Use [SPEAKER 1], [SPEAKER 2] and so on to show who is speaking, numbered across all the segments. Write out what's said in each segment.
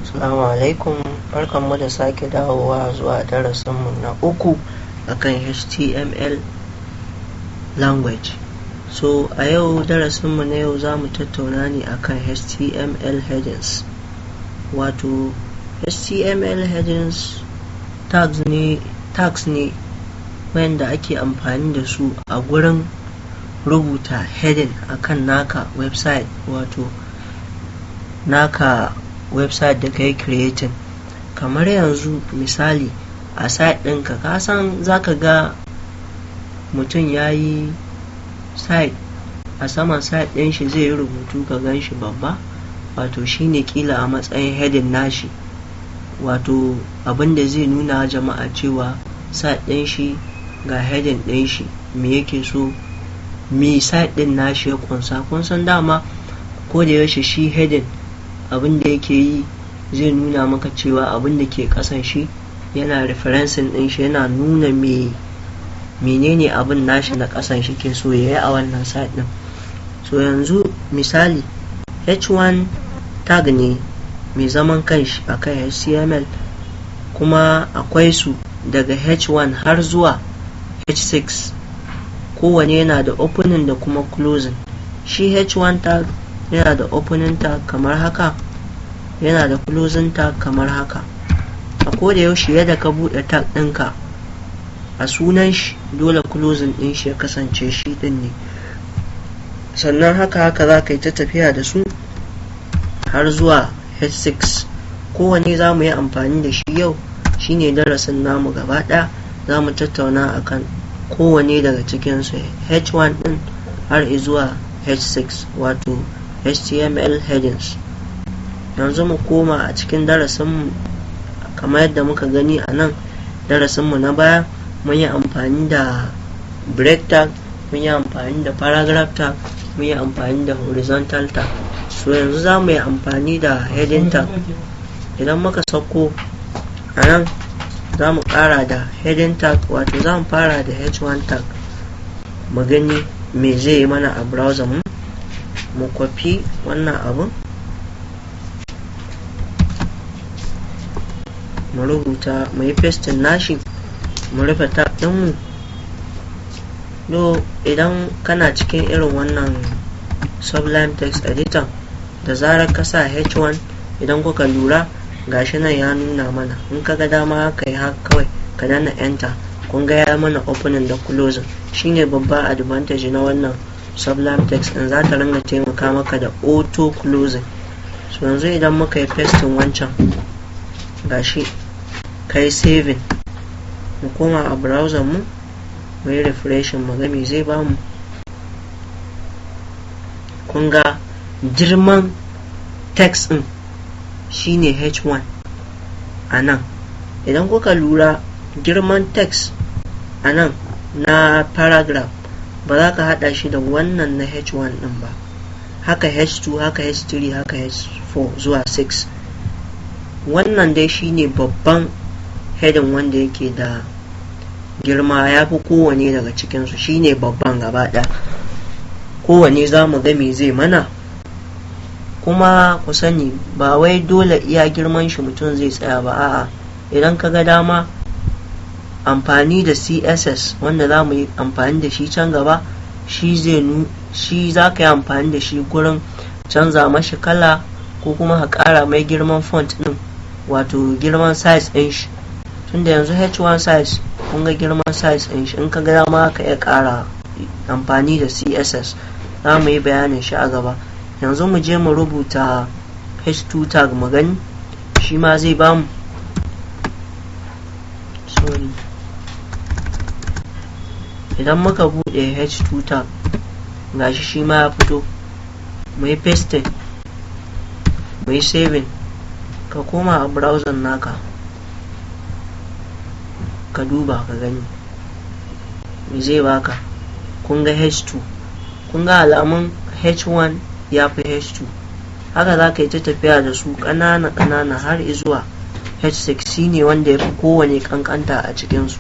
[SPEAKER 1] Assalamu alaikum, barkanmu da sake dawowa zuwa darasinmu na uku akan HTML language. So a yau darasinmu na yau za mu tattauna ne akan HTML headings. Wato HTML headings tags ne wanda ake amfani da su a gurin rubuta heading akan naka website, wato naka website da kai creating. Kamar yanzu misali, a site ɗinka, ka san za ka ga mutum ya yi site, a saman site ɗin shi zai yi rubutu, ka gan shi babba, wato shine kila a matsayin heading nashi, wato abin da zai nuna jama'a cewa site ɗin shi ga heading ɗin shi, me yake so, me site ɗin nashi ya kunsa. Kun san dama ko da yaushe shi heading abin da yake yi, zai nuna maka cewa abin da ke kasan shi yana referencing ɗin shi, yana nuna me menene abin nashi na kasan shi ke so ya yi a wannan site ɗin. So yanzu misali, h1 tag ne mai zaman kanshi akan HTML, kuma akwai su daga h1 har zuwa h6. Kowane yana da opening da kuma closing. Shi h1 tag yana da opening tag kamar haka, yana da closing tag kamar haka. A koda yaushe yadda ka buɗe tag ɗinka a sunan shi, dole closing ɗin shi ya kasance shi ɗin ne. Sannan haka haka za ka yi ta tafiya da su har zuwa h6. Kowane za mu yi amfani da shi yau, shine darasin namu gaba ɗaya. Za mu tattauna akan kowane daga cikinsu, h1 ɗin har zuwa h6, wato HTML headings. Yanzu mu koma a cikin darasinmu. Kamar yadda muka gani a nan darasinmu na baya, mun yi amfani da break tag, mun yi amfani da paragraph tag, mun yi amfani da horizontal tag. So yanzu za mu yi amfani da heading tag. Idan muka sauko a nan, za mu kara da heading tag, wato za mu fara da h1 tag, mu gani me zai yi mana a browser mu. Mu kwafi wannan abun, mu rubuta, mu yi pasting nashi, mu rufe tab ɗinmu. Do idan kana cikin irin wannan Sublime Text Editor, da zarar ka sa h1, idan kuka lura, gashi nan ya nuna mana. In ka ga dama ka yi haka kawai, ka danna Enter, kun ga ya mana opening da closing. Shine babban advantage na wannan Sublime Text din, za ta ringa taimaka maka da auto closing. So yanzu idan muka yi pasting wancan, gashi, kai saving, mu koma a browser mu, mu yi refreshing, mu ga me zai bamu. Kun ga girman text din shine h1 a nan. Idan kuka lura, girman text a nan na paragraph ba za ka hada shi da wannan na h1 din ba. Haka h2, haka h3, haka h4 zuwa 6. Wannan dai shine babban heading wanda yake da girma, ya fi kowane daga cikinsu, shine babban gaba ɗaya. Kowane za mu ga me zai mana. Kuma ku sani, ba wai dole iya girman shi mutum zai tsaya ba, a'a. Idan ka ga dama amfani da CSS, wanda za mu yi amfani da shi can gaba, shi zai shi za ka yi amfani da shi gurin canza mashi kala, ko kuma ka ƙara mai girman font ɗin, wato girman size ɗin shi. Tunda yanzu h1 size, kun ga girman size ɗin shi. In ka ga dama ka iya ƙara amfani da CSS, za mu yi bayanin shi a gaba. Yanzu mu je mu rubuta h2 tag, mu gani shi ma zai bamu. Sorry, idan muka bude h2 tag, gashi shi ma ya fito. Mu yi pasting, mu yi saving, ka koma a browser naka, ka duba ka gani me zai baka. Kun ga h2, kun ga alamun h1 ya fi h2. Haka za ka yi ta tafiya da su ƙanana ƙanana har zuwa h6, shine wanda ya fi kowane ƙanƙanta a cikinsu.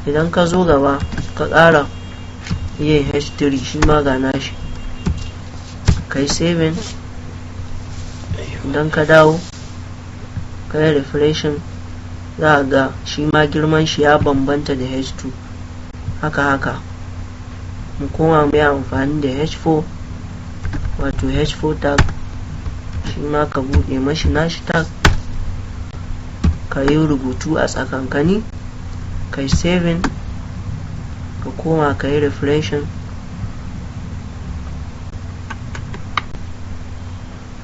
[SPEAKER 1] Idan ka zo gaba ka ƙara yin h3, shi ma ga nashi. Ka yi saving. Idan ka dawo ka yi refreshing, za a ga shi ma girman shi ya bambanta da h2. Haka haka. Mu koma mu yi amfani da h4, wato h4 tag. Shi ma ka buɗe mashi nashi tag, ka yi rubutu a tsakankani, ka yi saving, ka koma ka yi refreshing,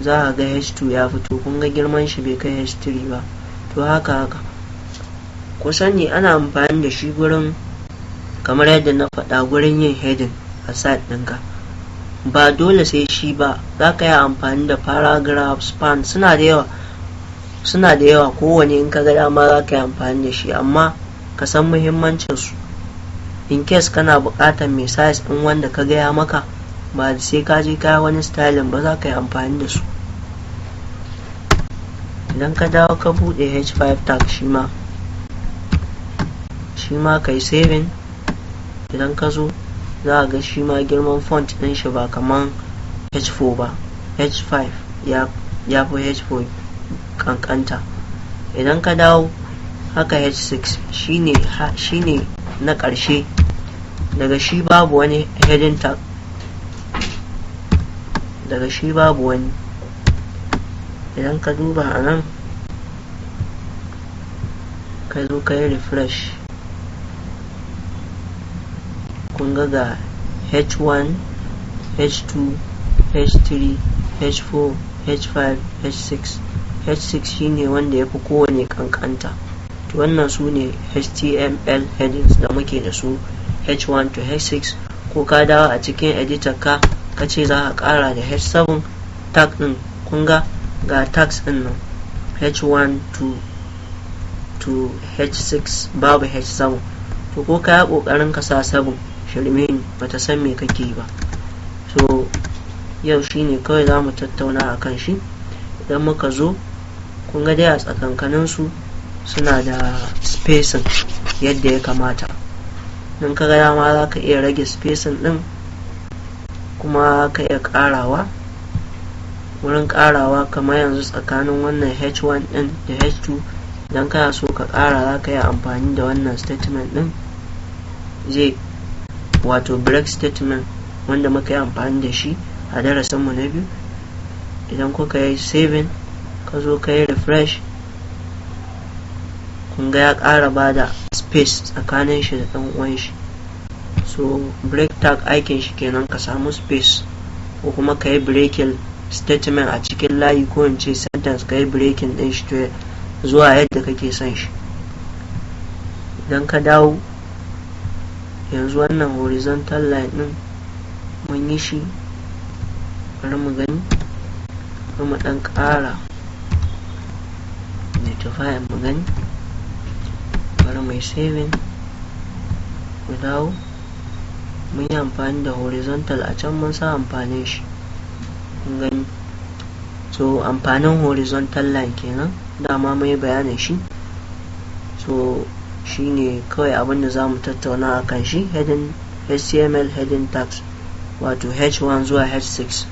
[SPEAKER 1] za a ga h2 ya fito. Kun ga girman shi bai kai h3 ba. To haka haka. Ku sani ana amfani da shi gurin, kamar yadda na faɗa, gurin yin heading a site ɗinka. Ba dole sai shi ba, za ka yi amfani da paragraph, span, suna da yawa, suna da yawa. Kowane in ka ga dama za ka yi amfani da shi, amma ka san muhimmancin su. In case kana buƙatar mai size ɗin wanda ka gaya maka, ba sai ka je ka wani styling ba, za ka yi amfani da su. Idan ka dawo ka buɗe h5 tag, shi ma ka yi saving. Idan ka zo, za a ga shi ma girman font ɗin shi ba kaman h4 ba, h5 ya fi h4 kankanta. Idan ka dawo haka, h6 shine na ƙarshe. Daga shi babu wani heading tag, daga shi babu wani. Idan ka duba a nan, ka zo ka yi refresh, kun ga ga h1, h2, h3, h4, h5, h6. H6 shine wanda ya fi kowane kankanta. To wannan su ne HTML headings da muke da su, h1 to h6. Ko ka dawo a cikin editor ka ce za ka kara da h7 tag din, kun ga ga tags din nan, h1 to h6, babu h7. To ko ka yi kokarin ka sa 7, shirme ne, bata san me kake ba. So yau shine kawai za mu tattauna a kan shi. Idan muka zo, kun ga dai a tsakankanin su suna da spacing yadda ya kamata. In ka ga dama za ka iya rage spacing din, kuma ka iya karawa. Wurin karawa, kamar yanzu tsakanin wannan h1 din da h2, idan kana so ka kara, za ka yi amfani da wannan statement din, zai wato break statement wanda muka yi amfani da shi a darasinmu na biyu. Idan kuka yi saving, ka zo ka yi refresh, kun ga ya ƙara ba da space tsakanin shi da ɗan uwan shi. So break tag aikin shi kenan, ka samu space ko kuma ka yi breaking statement a cikin layi, ko in ce sentence, ka yi breaking ɗin shi zuwa yadda kake son shi. Idan ka dawo yanzu, wannan horizontal line ɗin mun yi shi. Bari mu gani, bari mu ɗan ƙara beautify mu gani. Bari mu yi saving, mu dawo. Mun yi amfani da horizontal a can, mun sa amfanin shi, kun gani. So amfanin horizontal line kenan, dama mun yi bayanin shi. So shine kawai abin da za mu tattauna a kan shi, heading, HTML heading tags, wato h1 zuwa h6.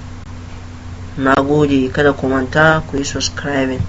[SPEAKER 1] Na gode, kada ku manta ku yi subscribing.